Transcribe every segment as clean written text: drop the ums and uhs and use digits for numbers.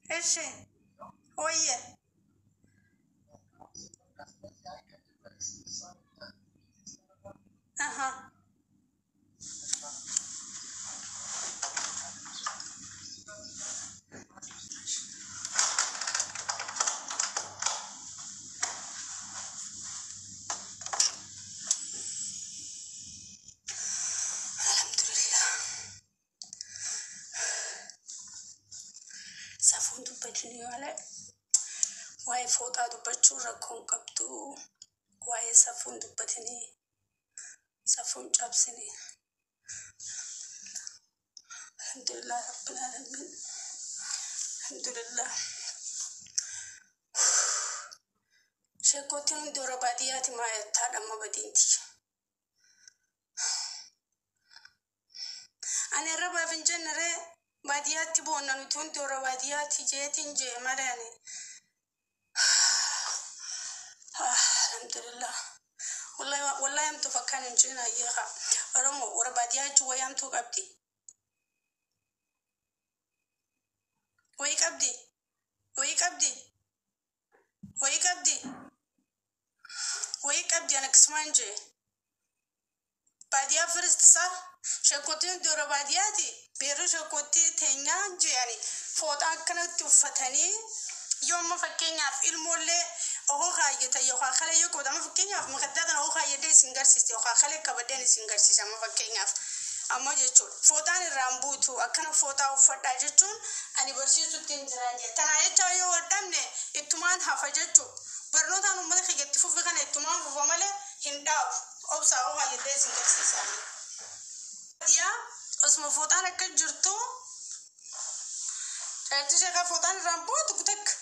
Eshi wayye. Aha. Alhamdulillah. Safuun dubbatinii malee waa'ee fooxaa dubbachuu rakkoon qabdu. Waa'ee safuun dubbatinii safuun cabsinii. Alhamdulillah rabbil alamin. Alhamdulillah. Sheekootiin hundi warra baadiyyaati maa jettaa dhamma badiinti. Ani arrabaaf hin jenne ree, baadiyyaatti boonna nuti hundi warra baadiyyaati jeetiin jee malee ani. Alhamdulillah. Wallahi wallahi hamtuuf akkaan hin jeen hayyeeqa. Oromoo warra baadiyyaa jechuun wayii hamtuu qabdi. Wayii qabdi. Wayii qabdi. Wayii qabdi. Wayii qabdi ani akkasumaan jee. Baadiyaa first isaa sheekkotiin hundi warra baadiyaati. Beerri sheekkotii teenyaa jeani fooxaa akkanatti uffatanii yoo amma fakkeenyaaf ilmoollee ohoo kaayyatan yookaan kalee yoo qabatan, amma fakkeenyaaf makaddaa tana ohoo kaayyadee isin garsiiste yookaan kalee qabadeen isin garsiise, amma fakkeenyaaf amma jechuudha fooxaan irraan buutu akkana fooxaa uffadhaa jechuun ani barsiisutti hin jiraan jee. Tanaa jecha yoo wal dhabne ittumaan hafa jechuudha. Barnootaan uummata kiyya itti fufi kana ittumaan fufa malee hin dhaabu. Obsaa ohoo kaayyadee isin garsiisa. Baadiyaa osuma fooxaan akka jirtu jaartii sheekaa fooxaan irraan buutu takka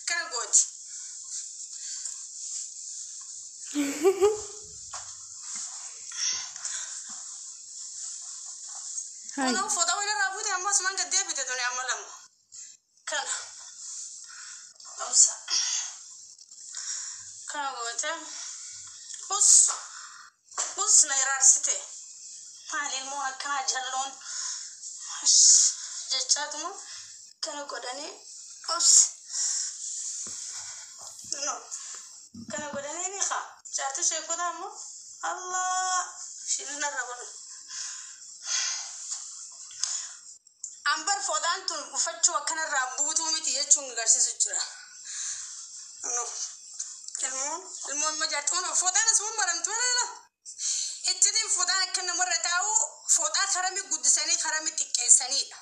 kana gooti. Hai. Kunoo fooxaa wal irraa buute amma asumaan gad deebite tuni amma lama. Kana. Obsa. Kana goote. Us. Us na iraarsite. Maali ilmoon akkanaa jalloon. Jechaatuma kana godhanii obsi. No. Kana godhanii ni haa. Jaartii sheekotaa ammoo Allah shirina irra godhu. Ambar fooxaan tun uffachuu akkanarraa buutuu miti jechuun agarsiisu jira. No. Ilmoon ilmoon ma jaartii kun fooxaan asuma maramtu malee. Iccitiin fooxaan akka namarra taa'u fooxaa karami guddisanii karami xiqqeessanidha.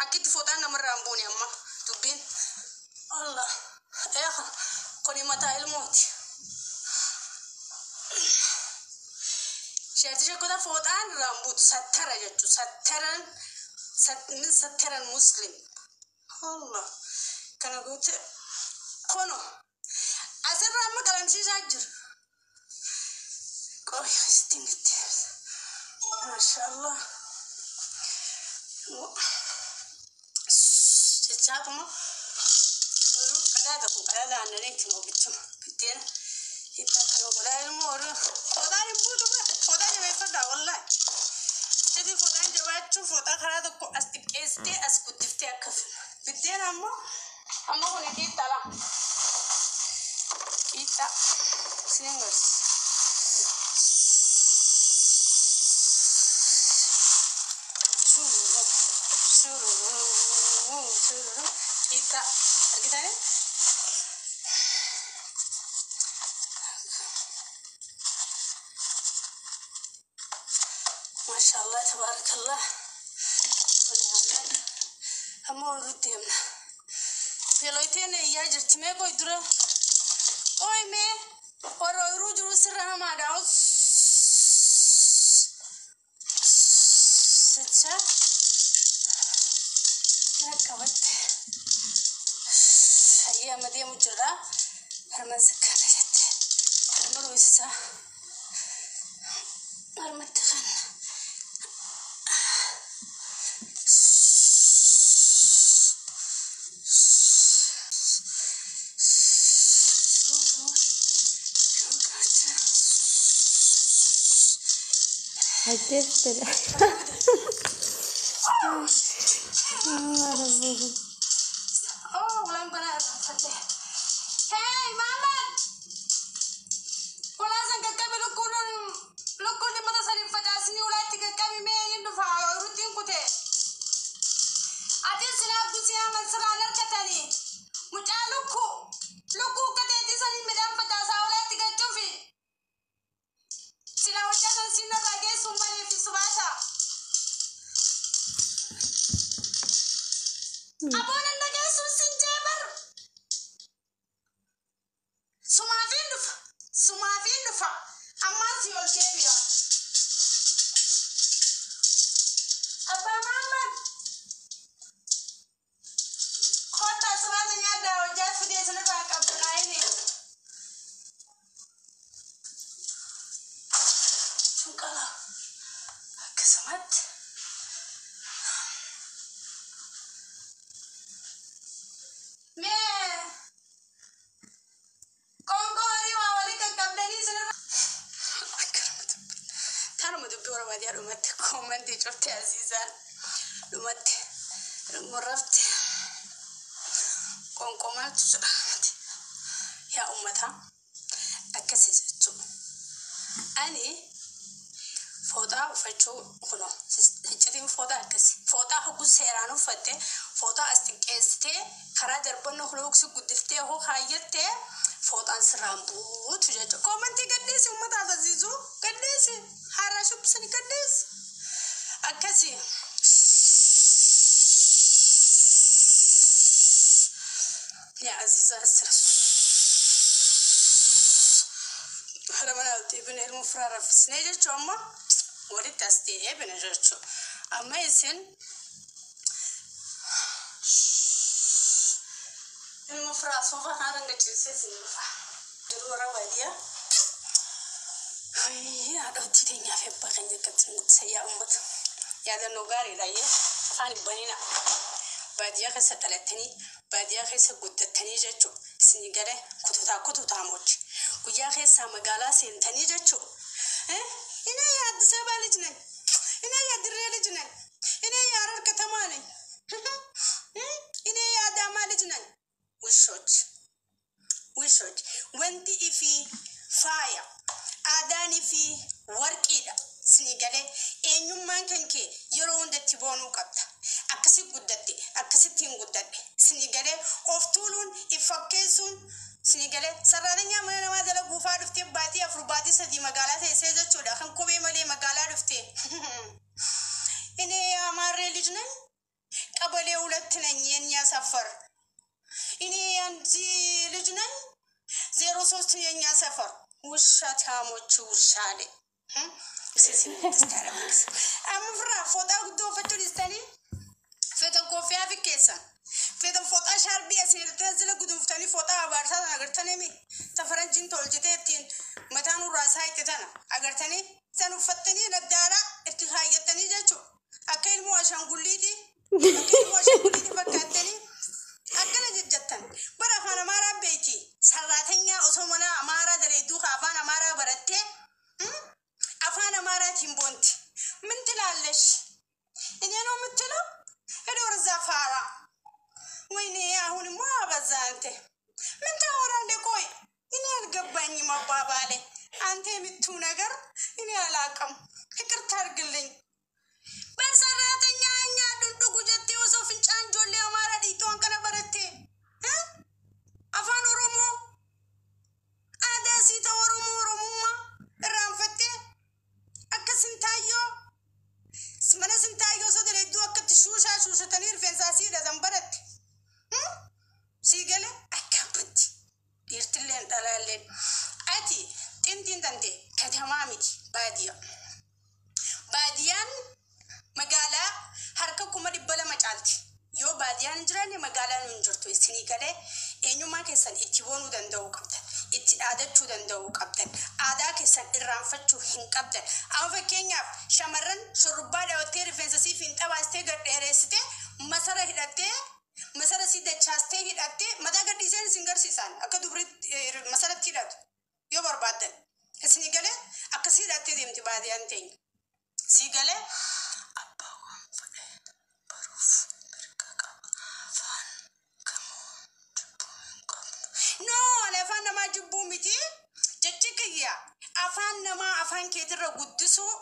Akkitti fooxaan namarraa hin buune amma dubbiin. Allah. Eeqa kuni mataa ilmooti. Jaartii sheekota fooxaan irraa hin buutu sattara jechuudha. Sattaran min sattaran muslim. Allah. Kana goote kono asirraa amma qalamsiisaa jira. Qoy asitti nutti. Maashaallah. Jechaatuma qadaada kun qadaada aannaniitti moo bichuma bitteena hidhaa kana godhaa ilmoo warra fooxaan hin buutu bara fooxaa jabeeffadhaa wallahi. Jedhi fooxaan jabaachuu fooxaa karaa tokko as xiqqeessitee as guddiftee akka bitteena ammoo amma kun qiixxaa lama qiixxaa isiniin garsiisa. Qiixxaa argitanii? Maashaallah tabaarakallah. Amma ooluu deemna. Beeloyteen iyyaa jirti mee qoy dura. Qoy mee warra ooyiruu jiru sirra hamaadha. Jecha kana qabatte. Hayyee amma deemu jirra. Harman sikkana jette. Harma ruusisaa. Harmatti kanna. Ajjeeftedha. Ati silaa gusii amal siraan harkatanii. Mucaa lukkuu. Lukkuu akka teetii sanii midhaan facaasaa olaatti galchuufi. Silaa hojjetan siin irraa geessuun malee fi subaata. Aboon anna geessuun sin jee bar. Sumaafiin dhufa. Sumaafiin dhufa. Ammaan si ol deebi'a. Abbaa Mahammad. Kottaa subaata nyaadhaa hojjaa fidee isinirraa qabdu naa himi. Cunqala. Akkasumatti. Mee qoonqoo horii waa walii qaqqabdanii isinirraa. Tanuma dubbii barbaadee dhumatti koomantii cufte Aziizaan dhumatti murrafte qoonqoo maaltu jira yaa ummata akkasi jechuudha. Ani fooxaa uffachuu kunoo iccitiin fooxaa akkasi. Fooxaa hogguu seeraan uffatte fooxaa as xiqqeessitee karaa darbannoo hulooksi guddiftee hoo kaayyattee fooxaan sirraan buutu jechuudha. Koomantii gadhiisi uummataaf Aziizuu gadhiisi haaraa shubbisanii gadhiisi akkasi. Yaa Aziizaa sira hara mana deebine ilmu firaa raffisnee jechuu amma walitti as deebine jechuu amma isin ilmu firaa sofa kana rangachiisee isin dhufa jiru warra baadiyyaa. Haadhotii teenyaaf eebba keenya akkatti nu guddisa yaa uummata. Yaadannoo gaariidha yee afaan hin banina. Baadiyyaa keessa dhalattanii baadiyyaa keessa guddattanii jechuudha. Isinii galee kututaa kututaa mochi. Guyyaa keessaa magaalaa seentanii jechuudha. እኔ የአዲስ አበባ ልጅ ነኝ። እኔ የድሬ ልጅ ነኝ። እኔ የሐረር ከተማ ነኝ። እኔ የአዳማ ልጅ ነኝ። ውሾች ውሾች wanti ifii faaya aadaan ifii warqiidha. Isinii galee eenyummaan kan kee yeroo hundatti boonuu qabda. Akkasi guddatte akkasitti hin guddadhe. Isinii galee of tuuluun if fakkeessuun isinii galee saraatinyaa mana namaa dalaguufaa dhuftee baatii 4 baatii 3 magaalaa teessee jechuudha. Kan kophee malee magaalaa dhuftee. እኔ የአማሬ ልጅ ነኝ። ቀበሌ 2 ነኝ የኛ ሰፈር። እኔ የአንድ ልጅ ነኝ። 03 የኛ ሰፈር። ውሸታሞች ውሻሌ amma fooxaa guddoo uffachuu dhiistanii feetan koofiyaa fi keessan feetan fooxaa shaarbii asii hidhattee asirra guduunftanii fooxaa abaarsaa sana agartanii mi ta faranjiin tolchitee ittiin mataan urraasaa itti tana agartanii san uffattanii naddaara itti kaayyattanii jechuudha. Akka ilmoo ashaangulliiti akka ilmoo ashaangulliiti fakkaattanii akkana jejjettan. Bara afaan Amaaraa beeyti sarraatanyaa osoo mana Amaaraa daleedduu ka afaan Amaaraa barattee afaan Amaaraatiin boonti. ምን ትላለሽ? እኔ ነው የምትለው? ሄዶ ወደዛ ፋራ። ወይኔ አሁንማ አበዛ። አንተ ምን ታወራለህ? ቆይ እኔ አልገባኝም አባባሌ። አንተ የምትው ነገር እኔ አላውቅም። ይቅርታ አድርግልኝ። በሰራተኛ እኛ ዱንዱጉ ጀቴ osoo fincaan ijoollee Amaaraa dhiitoo kana baratte afaan Oromoo aadaa siita Oromoo Oromummaa irraanfattee akka sintaayyoo mana sintaayyoo osoo daleedduu akkatti shuushaa shuushatanii rifeensaa sii hidhatan baratte. Sii gale akkamitti dhiirtilleen dhalaalleen ati xintiin tante katamaa miti baadiyyaa. Baadiyyaan magaalaa harka 200,000 caalti. Yoo baadiyyaan hin jiraanne magaalaan hin jirtu. Isinii galee eenyummaa keessan itti boonuu danda'uu qabdan. Itti dhaadachuu danda'uu qabdan. Aadaa keessan irraanfachuu hin qabdan. Amma fakkeenyaaf shamarran shurrubbaa dhawattee rifeensa siif hin xabaastee gad dheereessitee masara hidhattee masara si dachaastee hidhattee mataa gadhiiseen isin garsiisan akka dubri masaratti hidhatu yoo barbaaddan. Isinii galee akkasii hidhattee deemti baadiyyaan teenya. Sii galee abbaa waan fedhe baruuf mirga qaba. Afaan kamuu jibbuu hin qabnu. No, ani afaan namaa jibbuu miti. Jechi kiyya afaan namaa afaan keetirra guddisuu